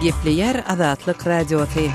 Gepleýär Azatlyk Radiosy.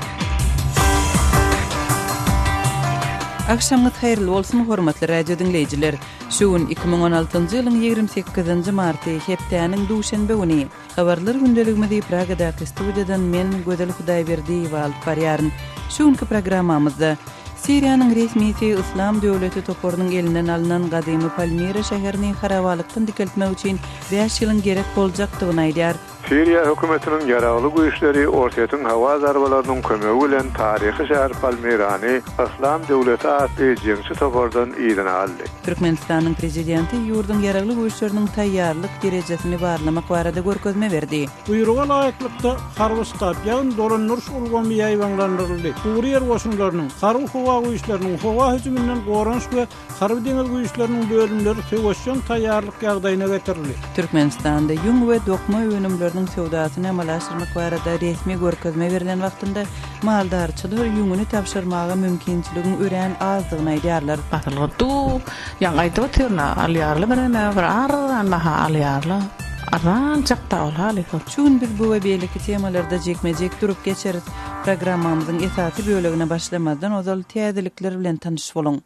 Agşamyňyz haýyrly bolsun, hormatly radio diňleýjiler! Şu gün 2016-njy ýylyň 28-nji marty, hepdäniň duşenbe güni. Habarlar gündeligimizi Pragadaky studiýadan men, Gözel Hudaýberdiýewa alyp barýaryn. Şu günki programmamyzda, Siriýanyň resmisi Yslam döwleti toparynyň elinden alnan gadymy Palmira şäherini harabalykdan dikeltmek üçin bäş ýylyň gerek boljakdygyny aýdýar. Siriýa hökümetiniň ýaragly güýçleri Orsýetiň howa zarbalarynyň kömegi bilen taryhy şäher Palmirany Yslam döwleti atly jeňçi topardan yzyna aldy. Türkmenistanyň Prezidenti ýurduň Ýaragly Güýçleriniň taýýarlyk derejesini barlamak barada görkezme berdi. Buýruga laýyklykda, harby ştab, ýagny dolandyryş ulgamy ýaýbaňlandyryldy. Gury ýer goşunlarynyň, harby-howa güýçleriniň, howa hüjüminden goranyş we harby-deňiz güýçleriniň bölümleri söweşjeň taýýarlyk ýagdaýyna getirildi. Türkmenistanda ýüň we dokma önümleriniň söwdasyny amala aşyrmak barada resmi görkezme berlen wagtynda Maldarçylar ýüňüni tabşyrmaga mümkinçiligiň örän azdygyny aýdýarlar. Asylgy du, ýaňy aýdyp otyryn-a, alýarlar bireme bir arzan baha alýarlar. Arzanjak-da ol halys ol. Şu gün biz bu we beýleki temalarda jikme-jik durup geçeris. Programmamyzyň esasy bölegine başlamazdan ozal täzelikler bilen tanyş boluň.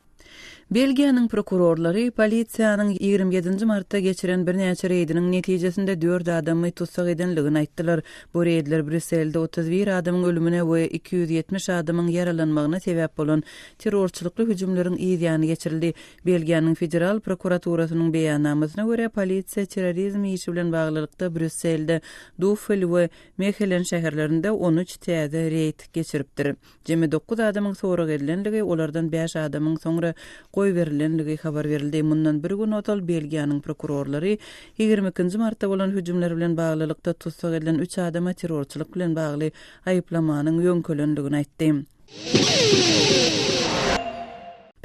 Belgiýanyň prokurorlary polisiýanyň 27 nji martda geçiren birnäçe reýdiniň netijesinde dört adamy tussag edenligini aýtdylar. Bu reýdler Brýusselde 31 adamyň ölümine we 270 adamyň ýaralanmagyna sebäp bolan terrorçylykly hüjümleriň yz ýany geçirildi. Belgiýanyň Federal prokuraturasynyň beýannamasyna görä, polisiýa terrorizm işi bilen baglylykda Brýusselde, Duffel we Mehelen şäherlerinde 13 täze reýd geçiripdir. Jemi dokuz adamyň sorag edilenligi, olardan bäş adamyň soňra goýberilenligi habar berildi. Mundan bir gün ozal Belgiýanyň prokurorlary 22 nji martda bolan hüjümler bilen baglylykda tussag edilen üç adama terrorçylyk bilen bagly aýyplamanyň ýöňkelendigini aýtdy.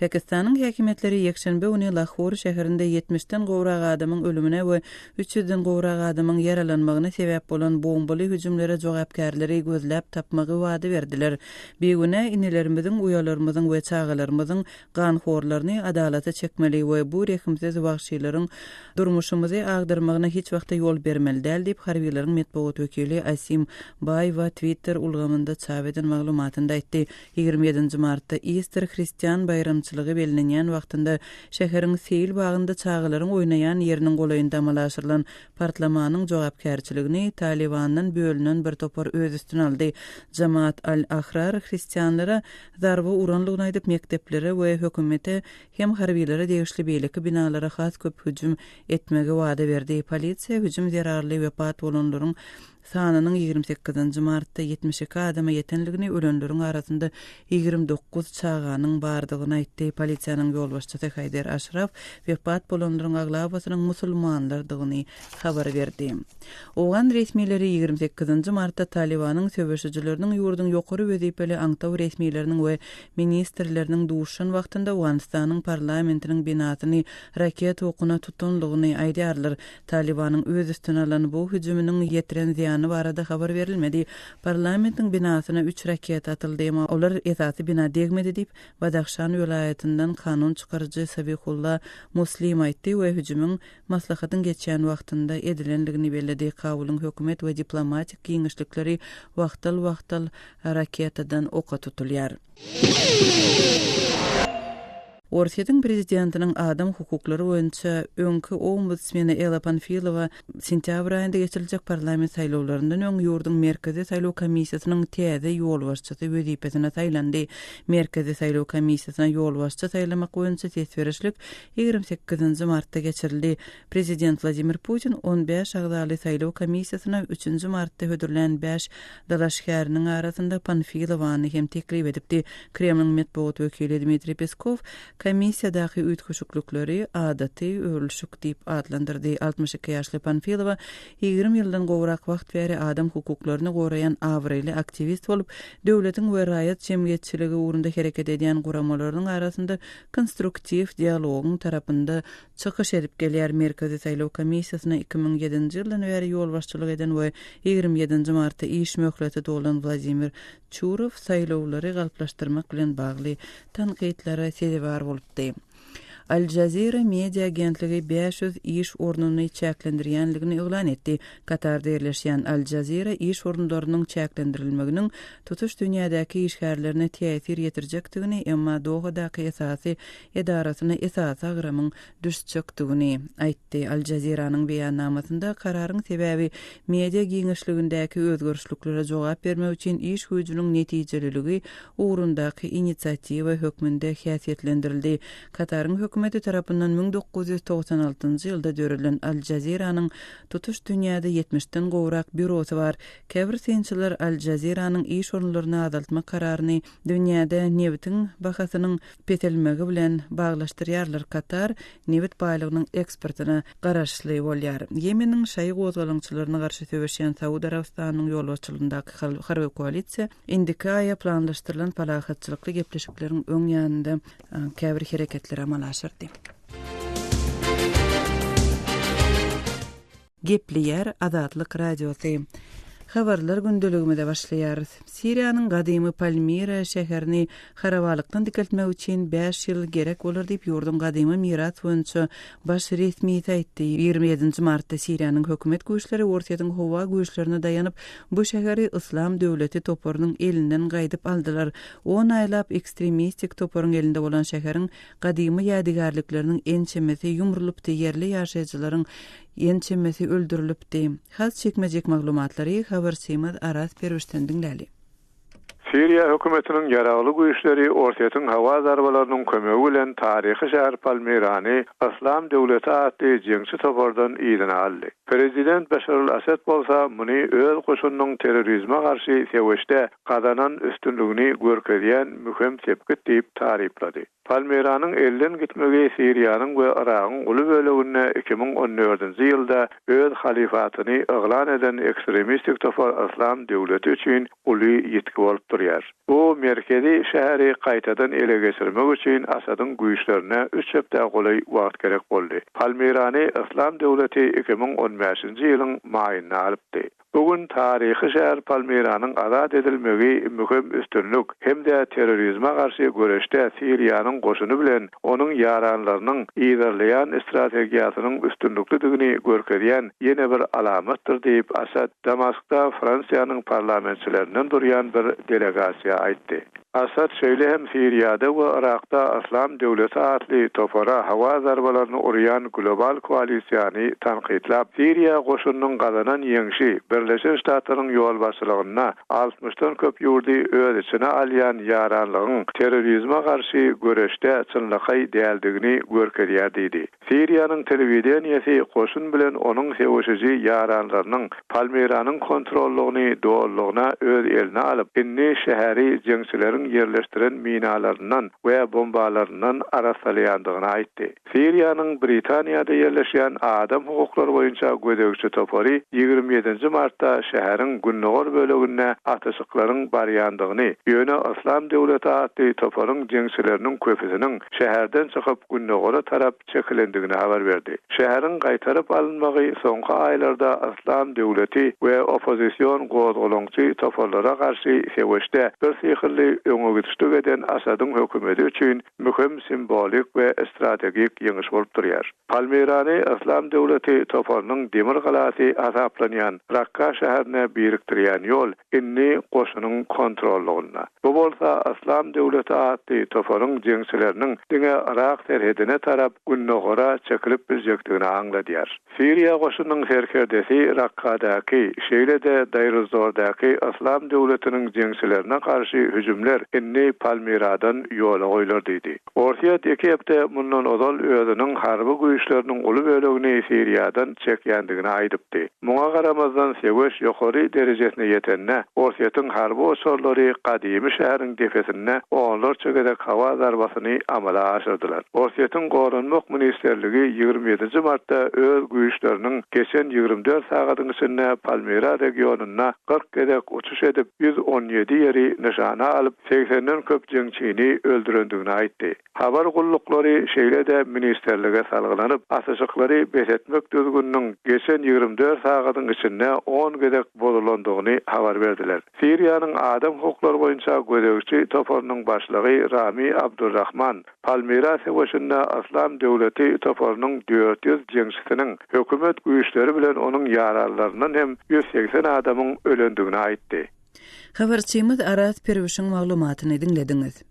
Pakistanyň häkimiýetleri ýekşenbe güni Lahor şäherinde ýetmişden gowrak adamyň ölümine we üç ýüzden gowrak adamyň ýaralanmagyna sebäp bolan bombaly hüjümlere jogapkärleri gözläp tapmagy wada berdiler. Bigünä inilerimiziň, uýalarymyzyň we çagalarymyzyň ganhorlaryny adalata çekmeli we bu rehimsiz wagşylaryň durmuşymyzy agdarmagyna hiç wagtda ýol bermeli däl diýip, harbylaryň metbugat wekili Asim Baýwa Twitter ulgamynda çap eden maglumatynda aýtdy. 27 nji martda Ister hristian baýramçylygy bellenýän wagtynda şäheriň seýil bagynda çagalaryň oýnaýan ýeriniň golaýynda amala aşyrylan partlamanyň jogapkärçiligini Talybandan bölünen bir topar öz üstüne aldy. Jamaat al-Ahrar hristianlara zarba uranlygyny aýdyp, mekdeplere we hökümete hem harbylara degişli beýleki binalara has köp hüjüm etmegi wada berdi. Polisiýa hüjüm zerarly wepat bolanlaryň sanynyň 28 nji martda 72 adama ýetenligini, ölenleriň arasynda 29 çaganyň bardygyny aýtdy. Polisiýanyň ýolbaşçysy Haýder Aşraf wepat bolanlaryň aglabasynyň musulmanlardygyny habar berdi. Owgan resmileri 28 nji martda Talybanyň söweşijileriniň ýurduň ýokary wezipeli aňtaw resmileriniň we ministrleriniň duşuşan wagtynda Owganystanyň parlamentiniň binasyny raketa okuna tutanlygyny aýdýarlar. Talybanyň öz üstüne alan bu hüjüminiň ýetiren zyýany barada habar berilmedi. Parlamentiň binasyna üç raketa atyldy, emma olar esasy bina degmedi diýip, Badahşan welaýatyndan kanun çykaryjy Sabihulla Muslim aýtdy we hüjümiň maslahatyň geçýän wagtynda edilendigini belledi. Kabulyň hökümet we diplomatik giňişlikleri wagtal-wagtal raketadan oka tutulýar. Orsýetiň prezidentiniň adam hukuklary boýunça öňki ombudsmeni Ella Panfilowa sentýabr aýynda geçiriljek parlament saýlawlaryndan öň ýurduň Merkezi saýlaw komissiýasynyň täze ýolbaşçysy wezipesine saýlandy. Merkezi saýlaw komissiýasyna ýolbaşçy saýlamak boýunça ses berişlik 28 nji martda geçirildi. Prezident Wladimir Putin 15 agzaly saýlaw komissiýasyna üçünji martda hödürlän bäş dalaşgäriniň arasynda Panfilowany hem teklip edipdi. Kremliň metbugat wekili Dmitriý Peskow komissiýadaky üýtgeşiklikleri adaty öwrülişik diýip atlandyrdy. 62 ýaşly Panfilowa 20 ýyldan gowrak wagt bäri adam hukuklaryny goraýan abraýly aktiwist bolup, döwletiň we raýat jemgyýetçiligi ugrunda hereket edýän guramalarynyň arasynda konstruktiw dialogyň tarapynda çykyş edip gelýär. Merkezi saýlaw komissiýasyna 2007-nji ýyldan bäri ýolbaşçylyk eden we 27-nji martda iş möhleti dolan Wladimir Çurow saýlawlary galplaşdyrmak bilen bagly tankytlara sezewar bolupdy. Al Jazeera media agentligi 500 iş ornuny çäklendirýändigini yglan etdi. Katarda ýerleşýän Al Jazeera iş orunlarynyň çäklendirilmeginiň tutuş dünýädäki işgärlerine täsir ýetirjekdigini, emma Dohadaky esasy edarasyna esasy agramyň düşjekdigini aýtdy. Al Jazeera-nyň beýannamasynda kararyň sebäbi media giňişligindäki özgerişliklere jogap bermek üçin iş güýjüniň netijeliligi ugrundaky inisiatiwa hökmünde häsiýetlendirildi. Kataryň hökümeti tarapyndan 1996-njy ýylda döredilen Al Jazeera-nyň tutuş dünýäde ýetmişden gowrak býurosy bar. Käbir synçylar Al Jazeera-nyň iş orunlaryny azaltmak kararyny dünýäde nebitiň bahasynyň peselmegi bilen baglaşdyrýarlar. Katar nebit baýlygynyň eksportyna garaşly bolýar. Ýemeniň şaýy gozgalaňçylaryna garşy söweşýän Saud Arabystanynyň ýolbaşçylygyndaky harby koalisiýa indiki aýa planlaşdyrylan parahatçylykly gepleşikleriň öň ýanynda käbir hereketleri amala aşyrdy. Gepleýär Azatlyk Radiosy. Habarlar gündeligimize başlaýarys. Siriýanyň gadymy Palmira şäherini harabalykdan dikeltmek üçin bäş ýyl gerek bolar diýip, ýurduň gadymy miras boýunça baş resmisi aýtdy. 27-nji martda Siriýanyň hökümet güýçleri Orsýetiň howa güýçlerine daýanyp, bu şäheri Yslam döwleti toparynyň elinden gaýdyp aldylar. On aýlap ekstremistik toparyň elinde bolan şäheriň Gadymy ýadygärlikleriniň ençemesi ýumrulypdy, ýerli ýaşaýjylaryň ençemesi öldürilipdi. Has jikme-jik maglumatlary habarçymyz Araz Perwişden diňläli. Siriýa hökümetiniň ýaragly güýçleri Orsýetiň howa zarbalarynyň kömegi bilen taryhy şäher Palmirany Yslam döwleti atly jeňçi topardan yzyna aldy. Prezident Beşar al-Assad bolsa muny öz goşunynyň terrorizme garşy söweşde gazanan üstünligini görkezýän möhüm sepgit diýip taryplady. Palmiranyň elden gitmegi Siriýanyň we Yragyň uly böleginde 2014-nji ýylda öz halyfatyny yglan eden ekstremistik topar Yslam döwleti üçin uly ýitgi bolup durýar. Bu merkezi şäheri gaýtadan ele geçirmek üçin Asadyň güýçlerine üç hepdä golaý wagt gerek boldy. Palmirany Yslam döwleti 2015-nji ýylyň maýynda alypdy. Bu gün taryhy şäher Palmiranyň azat edilmegi möhüm üstünlik hem-de terrorizme garşy göreşde Siriýanyň goşuny bilen onuň ýaranlarynyň yzarlaýan strategiýasynyň üstünliklidigini görkezýän ýene bir alamatdyr diýip, Assad Damaskda Fransiýanyň parlamentçilerinden durýan bir delegasiýa aýtdy. Assad şeýle hem Siriýada we Yrakda Yslam döwleti atly topara howa zarbalaryny urýan global koalisiýany tankytlap, Siriýa goşunynyň gazanan ýeňşi Birleşen Ştatlaryň ýolbaşçylygynda altmyşdan köp ýurdy öz içine alýan ýaranlygyň terrorizme garşy göreşde çynlakaý däldigini görkezýär diýdi. Siriýanyň telewideniýesi goşun bilen onuň söweşiji ýaranlarynyň Palmiranyň kontrollygyny dolulygyna öz eline alyp, indi şäheri jeňçileriň ýerleşdiren minalaryndan we bombalaryndan arassalaýandygyny aýtdy. Siriýanyň Britaniýada ýerleşýän adam hukuklary boýunça gözegçi topary 27-nji martda şäheriň gündogar böleginde atyşyklaryň barýandygyny, ýöne Yslam döwleti atly toparyň jeňçileriniň köpüsiniň şäherden çykyp, gündogara tarap çekilendigini habar berdi. Şäheriň gaýtaryp alynmagy soňky aýlarda Yslam döwleti we oppozision gozgalaňçy toparlara garşy söweşde birsyhylly öňegidişlik eden Asadyň hökümeti üçin möhüm simwolik we strategik ýeňiş bolup durýar. Palmirany Yslam döwleti toparynyň demir galasy hasaplanýan Rakka şäherine birikdirýän ýol indi goşunyň kontrollygynda. Bu bolsa Yslam döwleti atly toparyň jeňçileriniň diňe Yrak serhedine tarap gündogara çekilip biljekdigini aňladýar. Siriýa goşunynyň serkerdesi Rakkadaky, şeýle-de Daýruzzordaky Yslam döwletiniň jeňçilerine garşy hüjümler indi Palmiradan ýola goýlar diýdi. Orsýet iki hepde mundan ozal özüniň harby güýçleriniň uly bölegini Siriýadan çekýändigini aýdypdy. Muňa garamazdan, söweş ýokary derejesine ýetende, Orsýetiň harby uçarlary gadymy şäheriň depesinde onlarça gezek howa zarbasyny amala aşyrdylar. Orsýetiň Goranmak ministrligi 27-nji martda öz güýçleriniň geçen 24 sagadyň içinde Palmira regionynda 40 gezek uçuş edip, 117 ýeri nyşana alyp, segsenden köp jeňçini öldürendigini aýtdy. Habar gulluklary şeýle-de ministrlige salgylanyp, atyşyklary bes etmek düzgüniniň geçen 24 sagadyň içinde on gezek bozulandygyny habar berdiler. Siriýanyň adam hukuklary boýunça gözegçi toparynyň başlygy Rami Abdulrahman Palmira söweşinde Yslam döwleti toparynyň 400 jeňçisiniň, hökümet güýçleri bilen onuň ýaranlaryndan hem 180 adamyň ölendigini aýtdy. Habarçymyz Araz Perwişiň maglumatyny diňlediňiz.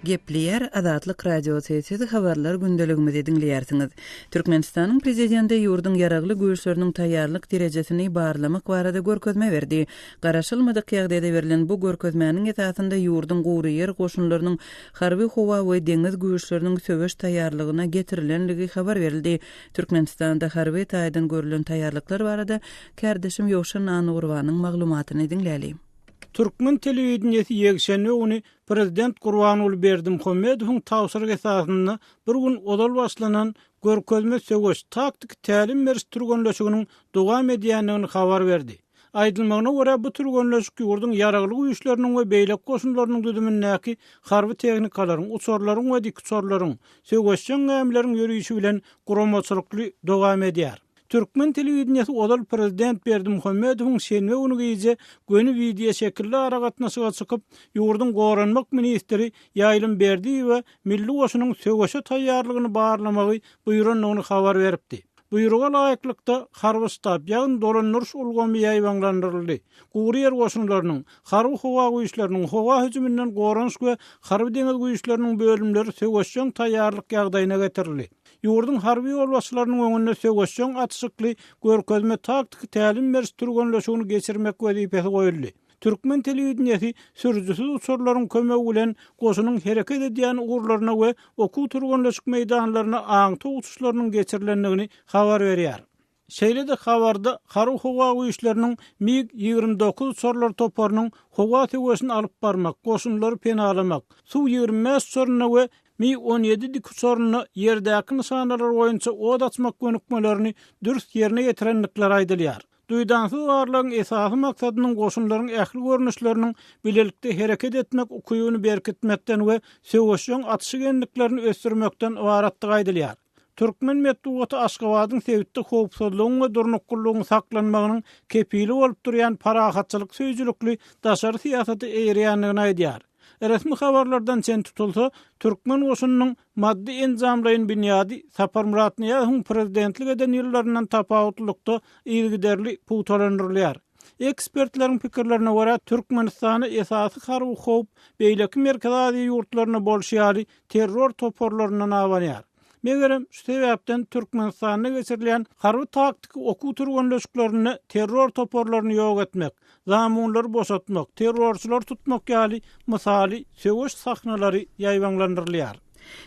Gepleýär Azatlyk Radiosy, siz habarlar gündeligimizi diňleýärsiňiz. Türkmenistanyň Prezidenti ýurduň Ýaragly Güýçleriniň taýýarlyk derejesini barlamak barada görkezme berdi. Garaşylmadyk ýagdaýda berlen bu görkezmäniň esasynda ýurduň gury ýer goşunlarynyň harby-howa we deňiz güýçleriniň söweş taýýarlygyna getirilenligi habar berildi. Türkmenistanda harby taýdan görlen taýýarlyklar barada kärdeşim Ýowşan Annagurbanyň maglumatyny diňläli. Türkmen telewideniýesi ýekşenbe güni prezident Gurbanguly Berdimuhamedowyň tabşyrygy esasynda bir gün ozal başlanan görkezme söweş taktiki tälim beriş türgenleşiginiň dowam edýändigini habar berdi. Aýdylmagyna görä, bu türgenleşik ýurduň Ýaragly Güýçleriniň we beýleki goşunlarynyň düzümindäki harby tehnikalaryň, uçarlaryň we dikuçarlaryň, söweşjeň gämileriň ýörişi bilen guramaçylykly dowam edýär. Türkmen telewideniýesi ozal prezident Berdimuhamedowyň şenbe güni gije göni wideoşekilli aragatnaşyga çykyp, ýurduň goranmak ministri Ýaýlym Berdiýewe milli goşunyň söweşe taýýarlygyny barlamagy buýrandygyny habar beripdi. Buýruga laýyklykda, harby ştab, ýagny dolandyryş ulgamy ýaýbaňlandyryldy. Gury ýer goşunlarynyň, harby-howa güýçleriniň, howa hüjüminden goranyş we harby-deňiz güýçleriniň bölümleri söweşjeň taýýarlyk ýagdaýyna getirildi. Ýurduň harby ýolbaşçylarynyň öňünde söweşjeň atyşykly görkezme-taktiki tälim beriş türgenleşigini geçirmek wezipesi goýuldy. Türkmen telewideniýesi sürüjisiz uçarlaryň kömegi bilen goşunyň hereket edýän ugurlaryna we okuw-türgenleşik meýdanlaryna aňtaw uçuşlarynyň geçirilendigini habar berýär. Şeýle-de habarda Harby-howa güýçleriniň MiG 29 uçarlar toparynyň howa söweşini alyp barmak, goşunlary penalamak, Su 25 uçarynda we Mi 17 dikuçarynda ýerdäki nyşanalar boýunça ot açmak gönükmelerini dürs ýerine ýetirendikleri aýdylýar. Duýdansyz barlagyň esasy maksadynyň goşunlaryň ähli görnüşleriniň bilelikde hereket etmek ukybyny berkitmekden we söweşjeň atyşyk endiklerini ösdürmekden ybaratdygy aýdylýar. Türkmen metbugaty Aşgabadyň sebitde howpsuzlygyň we durnuklylygyň saklanmagynyň kepili bolup durýan parahatçylyk söýüjilikli daşary syýasata eýerýändigini aýdýar. Resmi habarlardan çen tutulsa, türkmen goşunynyň Maddy-enjamlaýyn binýady Saparmyrat Nyýazowyň prezidentlik eden ýyllaryndan tapawutlylykda yzygiderli pugtalandyrylýar. Ekspertleriň pikirlerine görä, Türkmenistana esasy harby howp beýleki Merkezi Aziýa ýurtlarynda bolşy ýaly terror toparlaryndan abanýar. Megerem, şu sebäpden Türkmenistanda geçirilýän harby-taktiki okuw-türgenleşiklerinde terror toparlaryny ýok etmek, zamunlary boşatmak, terrorçylary tutmak ýaly mysaly söweş sahnalary ýaýbaňlandyrylýar.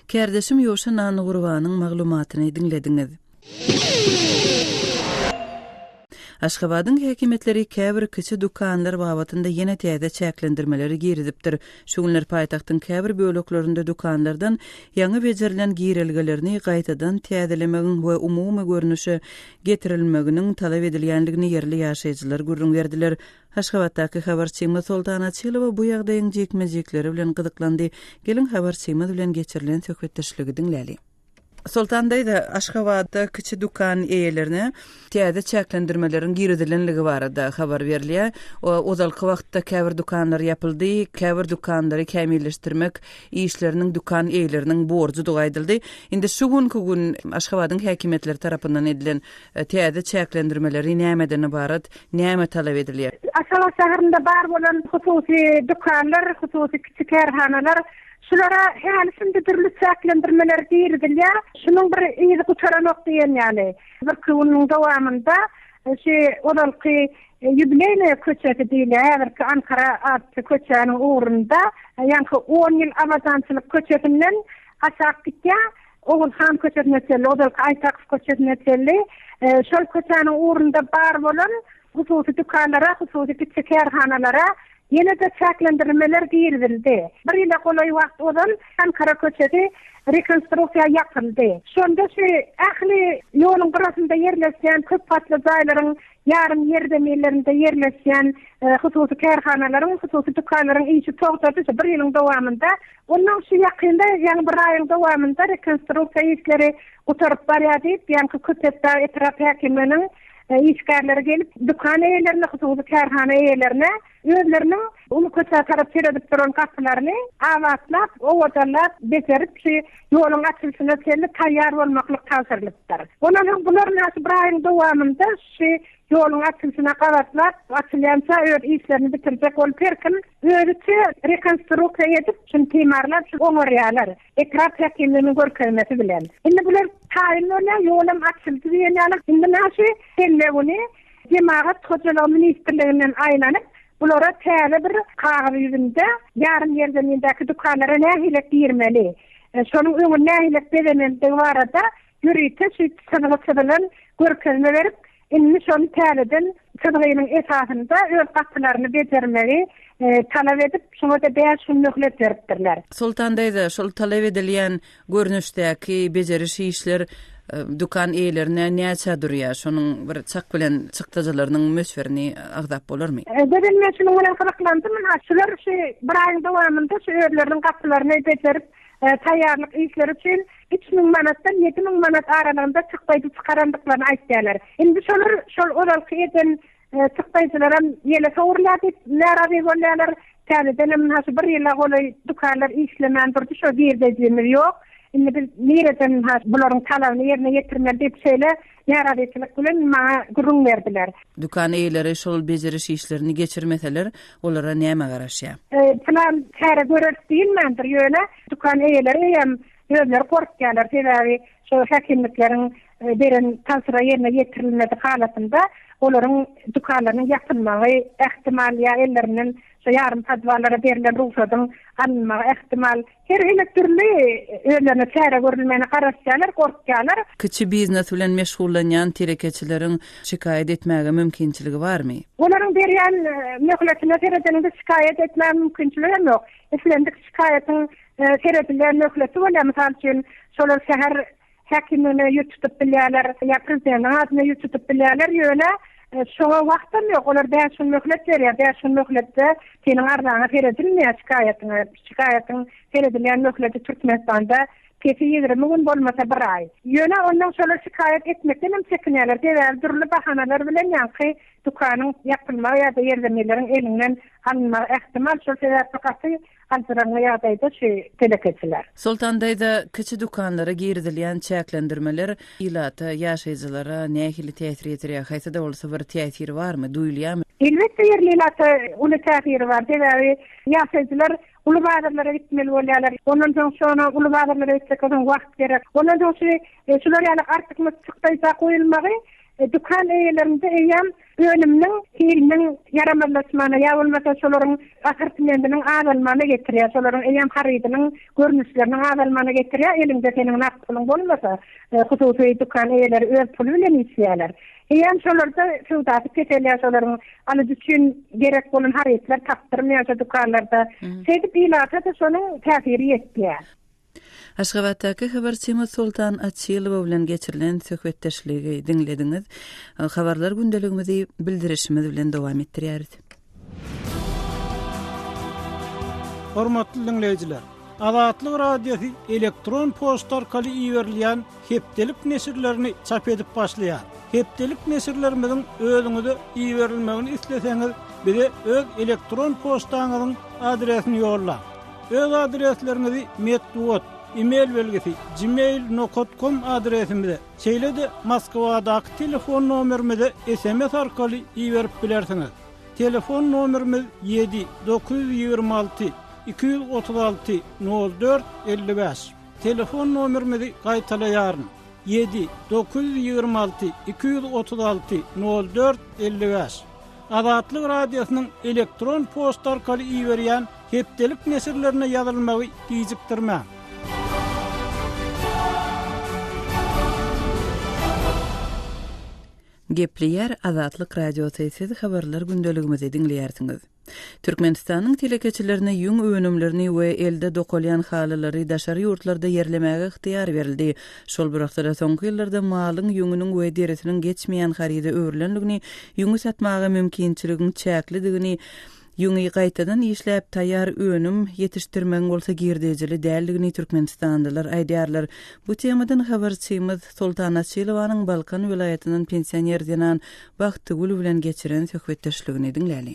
Kärdeşim Ýowşan Annagurbanyň maglumatyny diňlediňiz. Aşgabadyň häkimiýetleri käbir kiçi dükanlar babatynda ýene täze çäklendirmeleri girizipdir. Şu günler paýtagtyň käbir böleklerinde dükanlardan ýaňy bejerilen girelgelerini gaýtadan täzelemegiň we umumy görnüşe getirilmeginiň talap edilýändigini ýerli ýaşaýjylar gürrüň berdiler. Aşgabatdaky habarçymyz Soltan Açylowa bu ýagdaýyň jikme-jikleri bilen gyzyklandy. Geliň, habarçymyz bilen geçirilen söhbetdeşligi diňläli. Soltan daýza, Aşgabatda kiçi dükan eýelerine täze çäklendirmeleriň girizilenligi barada habar berilýär. Ozalky wagtda käbir dükanlar ýapyldy, käbir dükanlary kämilleşdirmek işleriniň dükan eýeleriniň borjudygy aýdyldy. Indi şu günki gün Aşgabadyň häkimiýetleri tarapyndan edilen täze çäklendirmeleri nämeden ybarat, näme talap edilýär? Aşgabat şäherinde bar bolan hususy dükanlar, hususy kiçi kärhanalar, şulara häli-şindi dürli çäklendirmeler girizilýär. Şunuň bir yzy gutaranok diýen ýaly. Birki günüň dowamynda şu ozalky Ýubileýnaýa köçesi diýilýär, häzirki Ankara atly köçäniň ugrunda, ýaňky on ýyl abadançylyk köçesinden aşak gitýär, Oguzhan köçesine çenli, ozalky Aýtakow köçesine çenli, şol köçäniň ugrunda bar bolan hususy dükanlara, hususy kiçi kärhanalara ýene-de çäklendirmeler girizildi. Bir ýyla golaý wagt ozal Ankara köçesi. Rekonstruksiýa ýapyldy. Şonda şu ähli ýoluň gyrasynda ýerleşýän köp gatly jaýlaryň ýarym ýerzeminlerinde ýerleşýän hususy kärhanalaryň, hususy dükanlaryň işi togtady şu bir ýylyň dowamynda. Ondan şu ýakynda, ýaňy bir aýyň dowamynda rekonstruksiýa işleri gutaryp barýar diýip, ýaňky Köpetdag etrap häkimliginiň işgärleri gelip, dükan eýelerine, hususy kärhana eýelerine Özleriniň uly köçä tarap seredip duran gapylaryny abatlap, owadanlap, bejerip, şu ýoluň açylyşyna çenli taýýar bolmaklyk tabşyrylypdyr. Ondan soň bular ynha şu bir aýyň dowamynda şu ýoluň açylyşyna gabatlap, açylýança öz işlerini bitirjek bolup her kim özüçe rekonstruksiýa edip, şuny timarlap, şu oňarýarlar. Etrap häkimliginiň görkezmesi bilen. Indi bular taýyn bolýar, ýolam açyldy diýen ýaly. Indi ynha şu şenbe güni Jemagat hojalygy ministrliginden aýlanyp, bulara täze bir kagyz ýüzünde ýarym ýerzemindäki dükanlara nähilek girmeli, şonuň öňüni nähilek bezemelidigi barada ýörite şu çyzgy çyzylan görkezme berip, indi şony täzeden çyzgynyň esasynda öz gapylaryny bejermegi talap edip, şoňa-da bäş gün möhlet beripdirler. Soltan daýza, şol talap edilýän görnüşdäki bejeriş işler dükan eýelerine näçä durýar? Şonuň bir çak bilen çykdajylarynyň möçberini agzap bolarmy? Gözel men şunuň bilen gyzyklandym. Ynha, şular şu bir aýyň dowamynda şu özleriniň gapylaryny bejerip, taýýarlyk işleri üçin 3000 manatdan 7000 manat aralygynda çykdaýjy çykarandyklaryny aýtýarlar. Indi şolar şol ozalky eden Çykdaýjylaram ýele sowrulýar diýip närazy bolýarlar. Täzedenem ynha şu bir ýyla golaý dükanlar işlemän durdy, şo girdejimiz ýok. Indi biz nireden ynha bularyň talabyny ýerine ýetirmeli diýip şeýle närazyçylyk bilen maňa gürrüň berdiler. Dükan eýeleri şol bejeriş işlerini geçirmeseler, olara näme garaşýar? Pylan çäre göreris diýilmändir, ýöne dükan eýeleri eýýäm özleri gorkýarlar, sebäbi şo häkimlikleriň beren tabşyrygy ýerine ýetirilmedik halatynda olaryň dükanlarynyň ýapylmagy ähtimal ýa ellerinden şo ýarym podwallara berlen rugsadyň alynmagy ähtimal. Her hili dürli özlerine çäre görülmegine garaşýarlar, gorkýarlar. Kiçi biznes bilen meşgullanýan telekeçileriň şikaýat etmäge mümkinçiligi barmy? Olaryň berýän möhletine seredeniňde şikaýat etmäge mümkinçiligi hem ýok. Islendik şikaýatyň seredilýän möhleti bolýar. Mysal üçin, şolar şäher häkimligine ýüz tutup bilýärler ýa prezidentiň adyna ýüz tutup bilýärler, ýöne şoňa wagtam ýok, olar bäş gün möhlet berýär, bäş gün möhletde seniň arzaňa seredilmeýär şikaýatyňa, şikaýatyň seredilýän möhleti Türkmenistanda pesi 20 gün bolmasa bir aý. Ýöne ondan şolar şikaýat etmekden hem çekinýärler, sebäbi dürli bahanalar bilen ýaňky dükanyň ýapylmagy ýa-da ýerzeminleriň eliňden alynmagy ähtimal, şol sebäpli gaty Aljyraňňy ýagdaýda şu telekeçiler. Soltan daýza, kiçi dükanlara girizilýän çäklendirmeler ilata, ýaşaýjylara nähili täsir ýetirýär? Haýsy-da bolsa bir täsiri barmy, duýulýarmy? Elbetde ýerli ilata uly täsiri bar. Sebäbi ýaşaýjylar uly bazarlara gitmeli bolýarlar. Ondan soň şona uly bazarlara gitjek bolsaň wagt gerek. Ondan soň şu şular ýaly artykmaç çykdaýja goýulmagy Dükan eýelerinde eýýäm önüminiň hiliniň ýaramazlaşmagyna ýa bolmasa şolaryň assortimentiniň azalmagyna getirýär. Şolaryň eýýäm harydynyň görnüşleriniň azalmagyna getirýär. Eliňde seniň nagt puluň bolmasa, hususy dükan eýeleri öz puly bilen işleýärler. Eýýäm şolarda söwdasy peselýär, şolaryň alyjy üçin gerek bolan harytlar tapdyrmaýar şo dükanlarda. Şeýdip ilata-da şonuň täsiri ýetýär. Aşgabatdaky habarçymyz Soltan Açylowa bilen geçirilen söhbetdeşligi diňlediňiz. Habarlar gündeligimizi bildirişimiz bilen dowam etdirýäris. Hormatly diňleýjiler! Azatlyk Radiosy elektron poçta arkaly iberilýän hepdelik neşirlerini çap edip başlaýar. Hepdelik neşirlerimiziň özüňize iberilmegini isleseňiz, bize öz elektron poçtaňyzyň adresini ýollaň. Öz adresleriňizi metbugat, e-mail belgisi, gmail nokat kom adresimize, şeýle-de Moskwadaky telefon nomerimize sms arkaly iberip bilersiňiz. Telefon nomerimiz ýedi, 926 236 04 55. Telefon nomerimizi gaýtalaýaryn, ýedi, 926 236 04 55. Azatlyk Radiosynyň elektron poçta arkaly iberýän hepdelik neşirlerine ýazylmagy gijikdirmäň. Gepleýär Azatlyk Radiosy, siz habarlar gündeligimizi diňleýärsiňiz. Türkmenistanyň telekeçilerine ýüň önümlerini we elde dokalýan halylary daşary ýurtlarda ýerlemäge ygtyýar berildi. Şol bir wagtda-da soňky ýyllarda malyň ýüňüniň we derisiniň geçmeýän haryda öwrülendigini, ýüňi satmaga mümkinçiligiň çäklidigini, Ýüňi gaýtadan işläp, taýýar önüm ýetişdirmegiň bolsa girdejili däldigini türkmenistanlylar aýdýarlar. Bu temadan habarçymyz Soltan Açylowanyň Balkan welaýatyndan pensioner zenan Bagtygül bilen geçiren söhbetdeşligini diňläli.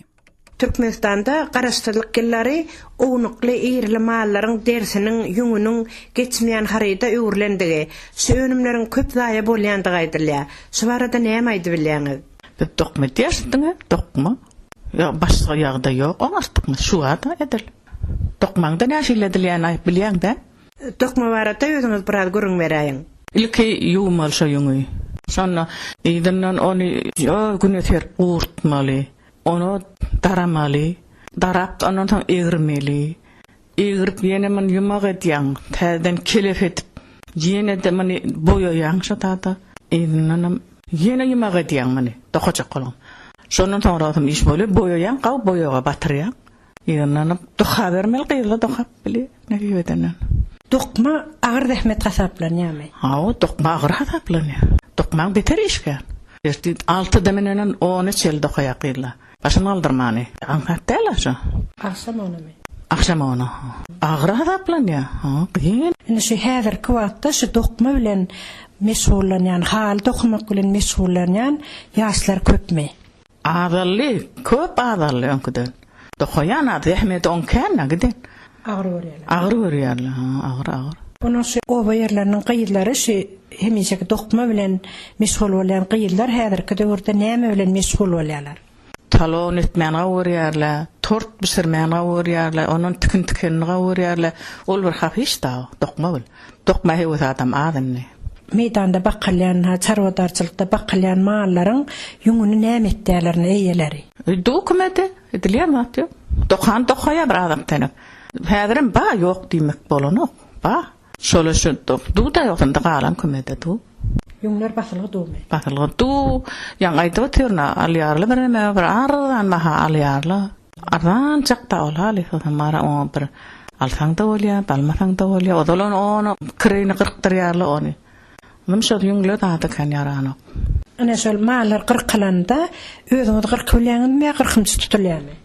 Türkmenistanda garaşsyzlyk ýyllary ownukly-irili mallaryň derisiniň, ýüňüniň geçmeýän haryda öwrülendigi, şu önümleriň köp zaýa bolýandygy aýdylýar. Şu barada näme aýdybilýäňiz? Biz dokma edýäris diňe, dokma. Ýok, başga ýagdaý ýok oňartdykmy? Şu wagt edil. Dokmaňda nähili edilýänini aýyp bilýäň-dä? Dokma barada özüňiz biraz gürrüň beräýiň. Ilki ýuwmaly şo ýüňi. Şonda yzyndan ony güne serip gurtmaly. Ony daramaly. Darap ondan soň egirmeli. Egrip ýene muny ýumak edýäň, täzeden kelep edip, ýene-de muny boýaýaň şo tada. Yzyndanam ýene ýumak edýäň muny, dokajak boluň. Şondan soňrasam iş bolýar, boýaýaň, gawy boýaga batyrýaň. Yzyndanam dokabermeli, gyzlar dokap bilýär, nesip edenden. Dokma agyr zähmet hasaplanýarmy? Hawa, dokma agyr hasaplanýar. Dokmaň beter işgär. Ertir altyda münenden ona çenli dokaýar gyzlar. Başyny galdyrmany. Aňsat däl-ä şo. Agşam onymy? Agşam ony. Agyr hasaplanýar. Ha, kyn. Indi şu häzirki wagtda şu dokma bilen meşgullanýan, haly dokamak bilen meşgullanýan ýaşlar köpmi? Azaldy, köp azaldy öňküden. Dokaýan az, zähmeti oň kän-ä giden. Agyr görýärler. Agyr görýärler, ha, agyr, agyr. Onuň şu oba ýerleriniň gyzlary şu hemişeki dokma bilen meşgul bolýan gyzlar häzirki döwürde näme bilen meşgul bolýarlar? Talon etmäni gowy görýärler, tort bişirmäni gowy görýärler, ondan tikin tikenini gowy görýärler. Ol bir hapa iş dagy, dokma bil. Dokma höwes adam az indi. Meýdanda bakylýan, çarwadarçylykda bakylýan mallaryň ýüňüni näme etýärler indi eýeleri? Dökümedi. Edilýän zat ýok. Dokan dokaýar bir azak tenek. Häzirem ba ýok diýmek bolanok. Ba. Şola şu duw-da ýok indi galan kümede duw. Ýüňler basylgy duwmy? Basylgy duw. Ýaňy aýdyp otyryn-a, alýarlar birneme bir arzan baha alýarlar. Arzanjak-da ol haly soňam bara oňa bir alsaň-da bolýar, almasaň-da bolýar. Ozal ony ony kireýine gyrkdyrýarlar ony. Muny şol ýüňle zada kän ýaranok. Ine şol mallar gyrkylanda özüňiz gyrkyp bilýäňizmi ýa gyrkymçy tutulýarmy?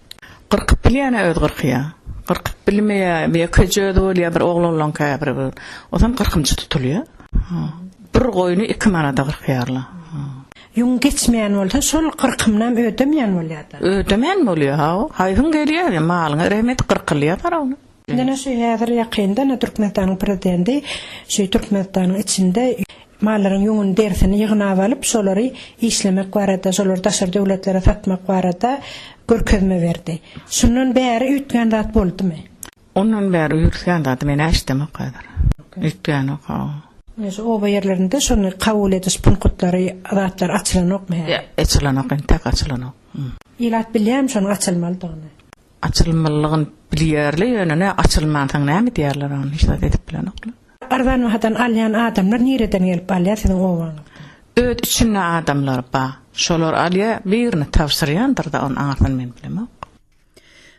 Gyrkyp bilýän-ä özi gyrkýar. Gyrkyp bilmeýär, ýekeje özi bolýar bir oglanlaň käbiri bir. Ozam gyrkymçy tutulýar. Bir goýny iki manada gyrkýarlar. Ýüň geçmeýän bolsa şol gyrkymynam ödemeýän bolýar-da. Ödemeýän bolýar, hawa. Haýsyň gelýär, malyňa rehmet gyrkylýar parawny. Ine şu häzir ýakynda ine Türkmenistanyň prezidenti şu Türkmenistanyň içinde mallaryň ýüňüni derisini ýygnap alyp şolary işlemek barada şolary daşary döwletlere satmak barada görkezme berdi. Şundan bäri üýtgän zat boldumy? Ondan bäri üýtgän zady men eşdemok häzir. Üýtgänok hawa. Ine şu oba ýerlerinde şony kabul ediş punkutlary zatlar açylanokmy häzir? Açylanok entek açylanok. Ilat bilýärmi şonuň açylmalydygyny? Açylmalygyny bilýärler, ýöne nä açylmansoň näme edýärler ony, hiç zat edip bilenoklar. Arzan bahadan alýan adamlar nireden gelip alýar siziň obaňyzdan? Öz içinde adamlar ba, şolar alýar, birini tabşyrýandyrda ony aňyrsyny men bilemok.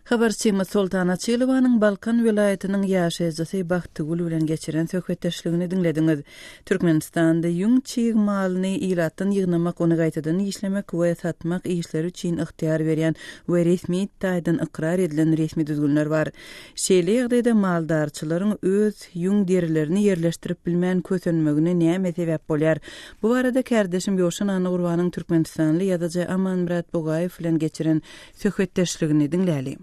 Habarçymyz Soltan Açylowanyň Balkan welaýatynyň ýaşaýjysy Bagtygül bilen geçiren söhbetdeşligini diňlediňiz. Türkmenistanda ýüň çig malyny ilatdan ýygnamak, ony gaýtadan işlemek we satmak işleri üçin ygtyýar berýän we resmi taýdan ykrar edilen resmi düzgünler bar. Şeýle ýagdaýda maldarçylaryň öz ýüň derilerini ýerleşdirip bilmän kösenmegine näme sebäp bolýar? Bu barada kärdeşim Ýowşan Annagurbanyň türkmenistanly ýazyjy Amanmyrat Bugaýew bilen geçiren söhbetdeşligini diňläli.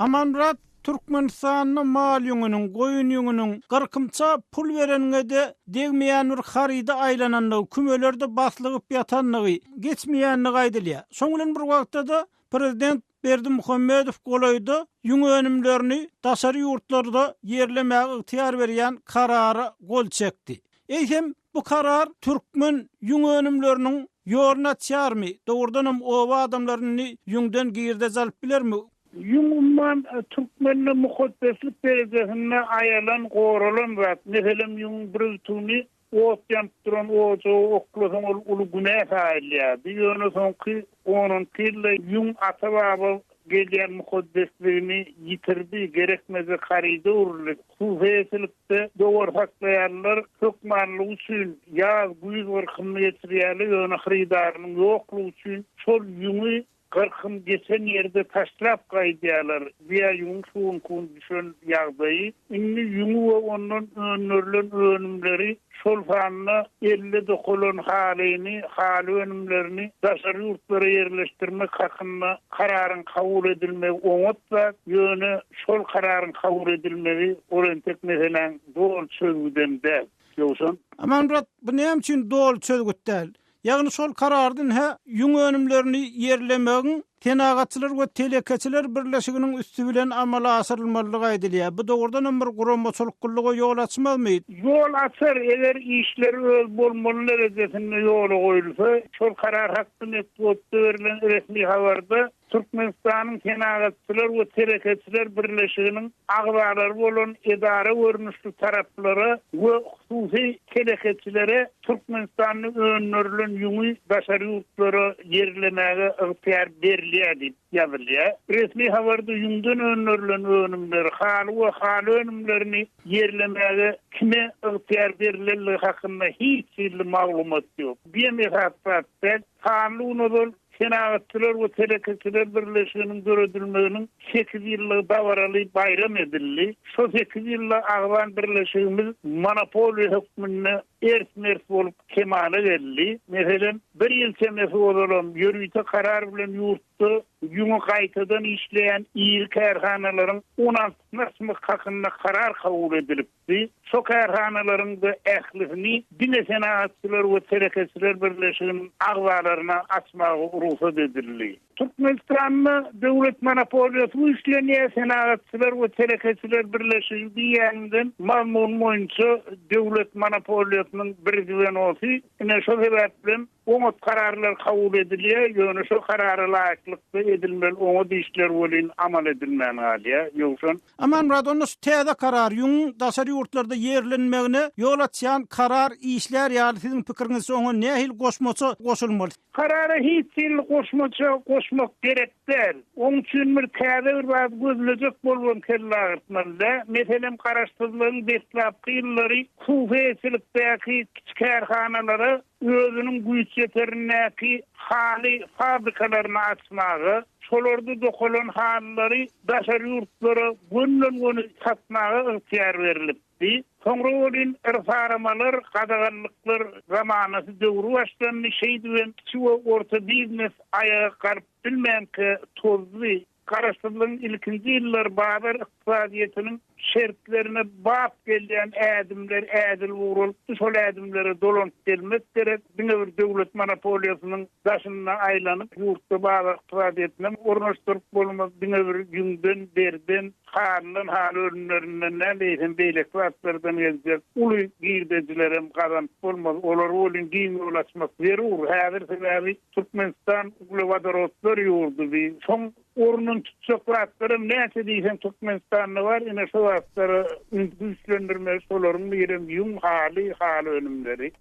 Amanmyrat Türkmenistanda mal ýüňüniň, goýun ýüňüniň gyrkymça pul bereniňe-de degmeýän bir haryda aýlanandygy, kümelerde baslygyp ýatandygy, geçmeýändigi aýdylýar. Şoň bilen bir wagtda-da, prezident Berdimuhamedow golaýda ýüň önümlerini daşary ýurtlarda ýerlemäge ygtyýar berýän karara gol çekdi. Eýsem, bu karar türkmen ýüň önümleriniň ýoluny açýarmy, dogrudanam oba adamlary indi ýüňden girdeji alyp bilermi? Ýüň umman türkmende mukaddeslik derejesinde aýalan, goralan zat. Meselem, ýüňüň bir ütügini. Ot ýanyp duran ojaga oklasaň ol uly günä saýylýardy. Ýöne soňky on-onki ýylda ýüň ata-baba gelýän mukaddesligini ýitirdi, gerekmejek haryda öwrüldi. Hususy eýeçilikde dowar saklaýanlar hökmanlygy üçin ýaz, güýz gyrkymyny geçirýärler, ýöne hyrydarynyň ýoklugy üçin şol ýüňi Gyrkym geçen ýerde taşlap gaýdýarlar. Biýa ýüňüň şu günki gün düşen ýagdaýy. Indi ýüňi we ondan öndürilen önümleri, şol sanda elde dokalan halyny, haly önümlerini daşary ýurtlara ýerleşdirmek hakynda kararyň kabul edilmegi oňat zat, ýöne şol kararyň kabul edilmegi ol entek meseläň doly çözgüdem däl. Ýowşan. Amanmyrat, bu näme üçin doly çözgüt däl? Ýagny şol karardan hä ýüň önümlerini ýerlemegiň Senagatçylar we telekeçiler birleşiginiň üsti bilen amala aşyrylmalydygy aýdylýar. Bu dogrudanam bir guramaçylyklylyga ýol açmazmy? Ýol açar, eger işler öz bolmaly derejesinde ýola goýulsa. Şol karar hakda metbugatda berlen resmi habarda Türkmenistanyň Senagatçylar we telekeçiler birleşiginiň agzalary bolan edara görnüşli taraplara we hususy telekeçilere Türkmenistanda öndürilen ýüňi daşary ýurtlara ýerlemäge ygtyýar berilýär diýip ýazylýar. Resmi habarda ýüňden öndürilen önümleri, haly we haly önümlerini ýerlemäge kime ygtyýar berilendigi hakynda hiç hili maglumat ýok. Bu hem esasy zat däl. Sanly gün ozal Senagatçylar we telekeçiler birleşiginiň döredilmeginiň sekiz ýyllygy dabaraly baýram edildi. Şo sekiz ýylda agzan birleşigimiz monopoliýa hökmünde ers-mers bolup kemala geldi. Meselem, bir ýyl çemesi ozalam ýörite karar bilen ýurtda ýüňi gaýtadan işleýän iri kärhanalaryň on altysyny açmak hakynda karar kabul edilipdi. Şo kärhanalaryň-da ählisini diňe Senagatçylar we telekeçiler birleşiginiň agzalaryna açmaga rugsat edildi. Türkmenistanda döwlet monopoliýasy güýçlenýär, Senagatçylar we telekeçiler birleşigi diýýäniňden mazmun boýunça döwlet monopoliýasynyň bir zwenosy. Ine şo sebäplem Oňat kararlar kabul edilýär, ýöne şol karara laýyklykda edilmeli oňat işler welin amal edilmän galýar. Ýowşan. Amanmyrat, onda şu täze karar, ýüňüň daşary ýurtlarda ýerlenmegine ýol açýan karar işlär ýaly siziň pikiriňizçe oňa nähili goşmaça goşulmaly? Karara hiç hili goşmaça goşmak gerek däl. Oň üçin bir täze bir zat gözlejek bolubam kelle agyrtmaly däl. Meselem, garaşsyzlygyň deslapky ýyllary hususy eýeçilikdäki kiçi kärhanalara özüniň güýçýeterindäki haly fabrikalaryny açmaga, şolarda dokalan halylary daşary ýurtlara gönden-göni satmaga ygtyýar berlipdi. Soňra welin yrsaramalar, gadaganlyklar zamanasy döwri başlandy, şeýdibem kiçi we orta biznes aýaga galyp bilmänkä tozdy. Garaşsyzlygyň ilkinji ýyllary bazar ykdysadyýetiniň şertlerine bap gelýän ädimler ädilip ugralypdy, şol ädimlere dolanyp gelmek gerek. Diňe bir döwlet monopoliýasynyň daşynda aýlanyp, ýurtda bazar ykdysadyýetinem ornaşdyryp bolmaz. Diňe bir ýüňden, deriden, halydan, haly önümlerinden däl, eýsem beýleki zatlardan geljek uly girdejilerem gazanyp bolmaz. Olara welin giň ýol açmak zerur. Häzir sebäbi Türkmenistan uglewodorodlar ýurdy bi. Şoň ornuny tutjak zatlaram näçe diýseň Türkmenistanda bar, ine şo zatlara üns güýçlendirmeli, şolaryň birem ýüň, haly, haly önümleri.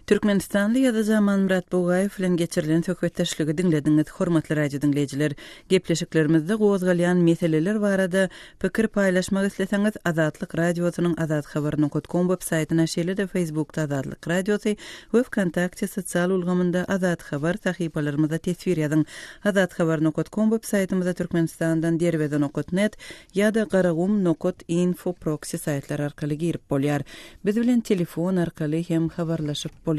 Türkmenistanly ýazyjy Amanmyrat Bugaýew bilen geçirilen söhbetdeşligi diňlediňiz. Hormatly radio diňleýjiler, gepleşiklerimizde gozgalýan meseleler barada pikir paýlaşmak isleseňiz, Azatlyk Radiosynyň azathabar nokat kom web saýtyna, şeýle-de Facebookda Azatlyk Radiosy we Wkontakte sosial ulgamynda Azat Habar sahypalarymyza teswir ýazyň. Azathabar nokat kom web saýtymyza Türkmenistandan Derweze nokat net ýa-da Garagum nokat info proksi saýtlary arkaly girip bolýar. Biz bilen telefon arkaly hem habarlaşyp bolýar.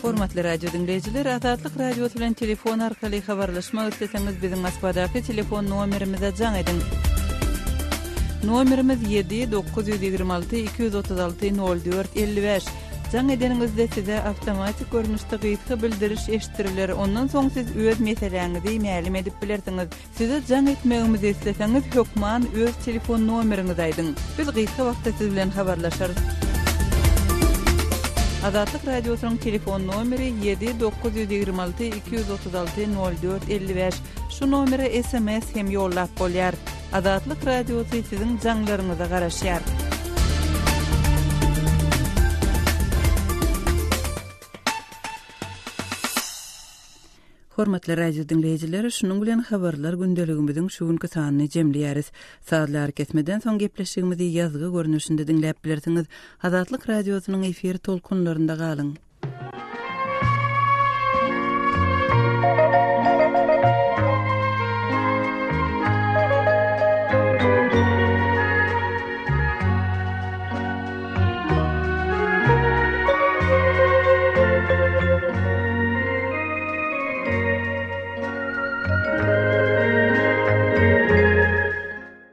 Hormatly radio diňleýjiler, Azatlyk Radiosy bilen telefon arkaly habarlaşmak isleseňiz, biziň Moskwadaky telefon nomerimize jaň ediň. Nomerimiz 7 926 236 04 55. Jaň edeniňizde size awtomatik görnüşde gysga bildiriş eşitdiriler, ondan soň siz öz meseläňizi mälim edip bilersiňiz. Size jaň etmegimizi isleseňiz hökman öz telefon nomeriňizi aýdyň. Biz gysga wagtda siz bilen habarlaşarys. Azatlyk Radiosynyň telefon nomeri 7 926 236 04 55. Şu nomere sms hem ýollap bolýar. Azatlyk Radiosy siziň jaňlaryňyza garaşýar. Hormatly radio diňleýjiler, şunuň bilen habarlar gündeligimiziň şu günki sanyny jemleýäris. Sazly arakesmeden soň gepleşigimizi ýazgy görnüşinde diňläp bilersiňiz. Azatlyk Radiosynyň efir tolkunlarynda galyň!